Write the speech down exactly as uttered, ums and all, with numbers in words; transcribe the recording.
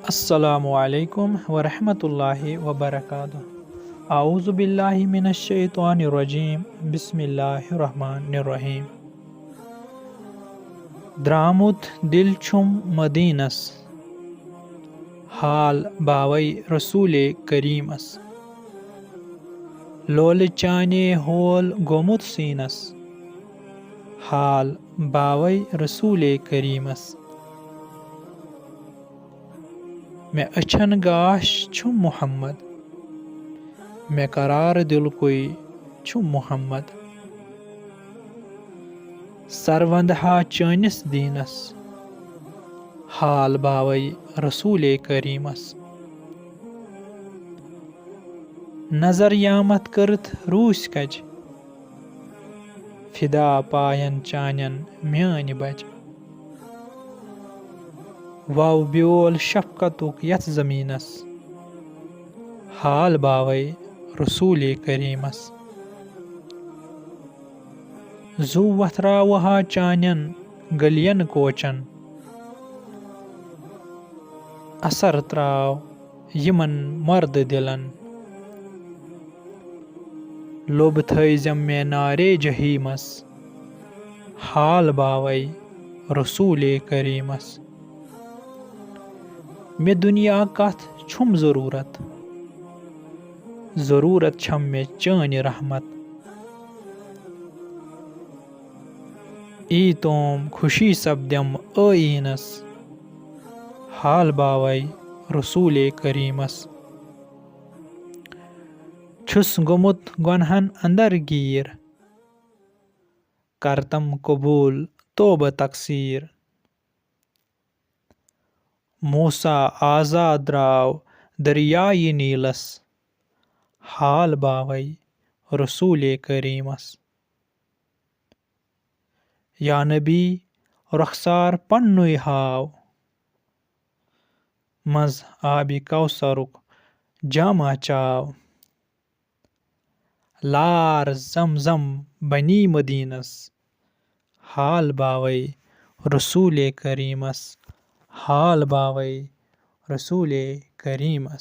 السلام علیکم ورحمۃ اللہ وبرکاتہ۔ اعوذ باللہ من الشیطان الرجیم۔ بسم اللہ الرحمن الرحیم۔ درامُت دِل چھُم مدینس، حال باوے رسول کریمس۔ لولہٕ چانے ہول گوٚمُت سینس، حال باوے رسول کریمس۔ مےٚ أچھن گاش چھُ محمد، مےٚ قرار دِلکُے چھُ محمد۔ سروندہا چٲنِس دیٖنس، حال باوے رسول کریمس۔ نظر یامت کٔرِتھ روٗسۍ کج، فدا پاین چانٮ۪ن میٲنۍ بچ۔ وو بیول شفقتُک یتھ زمینس، حال باوے رسول کریمس۔ زُو وتھراوٕ ہا چانٮ۪ن گلین کوچن، اثر تراو یِمن مرد دلن۔ لوٚب تھٲیزٮ۪م مےٚ نارے جحیمس، حال باوے رسول کریمس۔ مےٚ دُنیا کتھ چھُم ضروٗرت، ضروٗرت چھم مےٚ چٲنۍ رحمت۔ ای توم خوشی سپدٮ۪م ٲیٖنس، حال باوے رسول کریمس۔ چھُس گوٚمُت گۄنہن اندر گیٖر، کرتم قبول توبہٕ تقصیٖر۔ موسیٰ آزاد درٛاو دریایہِ نیٖلس، حال باوے رسول کریمس۔ یا نبی، رخسار پننُے ہاو، منٛز آبِ کوثرُک جامہ چاو۔ لار زمزم بنی مدینس، حال باوے رسول کریمس، حال باوے رسول کریمس۔